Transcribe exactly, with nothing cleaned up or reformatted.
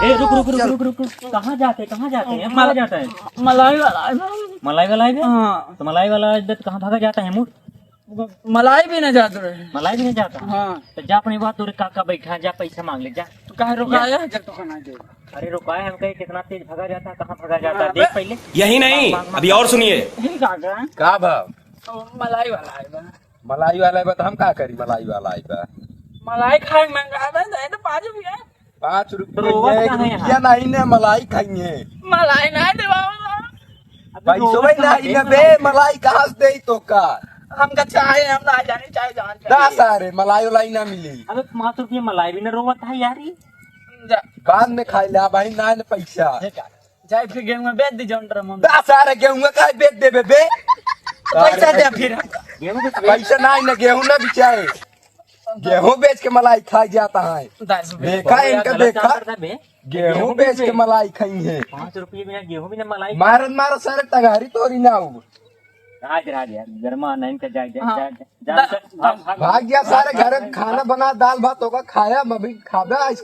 ए, रुक, रुक, रुक, चल। रुक, रुक, रुक। कहाँ जाते, कहाँ जाते हैं? कहाँ मला-, जाता है? मलाई वाला है। मलाई वाला है बे? हाँ। तो मलाई वाला है बे, तो कहाँ भागा जाता है मुड़? मलाई भी ना जात रहे। मलाई भी ना जाता? हाँ। तो जा अपनी बात, तोरे काका बैठा है, जा पैसा मांग ले, जा। तो काहे रुकाया है जब तो खाना दे? अरे रुकाया, हम कहे कितना तेज भागा जाता है, कहाँ भागा जाता है, हाँ, देख बे। पहले। यही नहीं, मांग, मांग, अभी मांग। और सुनिए। यही काका। का भाव? तो मलाई वाला है बे। मलाई वाला है बे, तो हम का करी, मलाई वाला है बे? मलाई खाए मंगा दे, दे तो पाँच रुपया। पाँच रुपये रोवत में का है रुपया यहाँ? नहीं ने मलाई खाइए। मलाई नहीं देवा। अबे पैसो रोवत नहीं कहाँ ना पे? बे, मलाई कहाँ से दे तो का? हमका चाहे, हम ना जाने, चाहे जान दा चाहे। सारे, मलाई उलाई ना मिली। अबे पाँच रुपये मलाई भी ना रोवत है यार, ई। जा। बाद में खाई ले, भाई ना ने पैसा। जाए फिर गेहूं बेच दी जौन ड्रम में। दा सारे, गेहूं का बेच देबे बे? पैसा दे फिर हमका। गेहूं के पैसा नहीं ना, गेहूं ना बिचाए। गेहूं बेच के मलाई खाई जाता है। दस रुपये। देखा इनका, देखा। गेहूं बेच के मलाई खाई है। पाँच रुपये में गेहूं भी ना मलाई। मारत मारत सारे तगारी तोरी ना हो। राज, राज यार, गरमा नहीं इनका, जा, जा, हाँ। जा, जा, जा, भाग, भाग। भाग गया सारे घर, खाना बना, दाल भात होगा, खाया, मैं भी खाबे आइसक्रीम।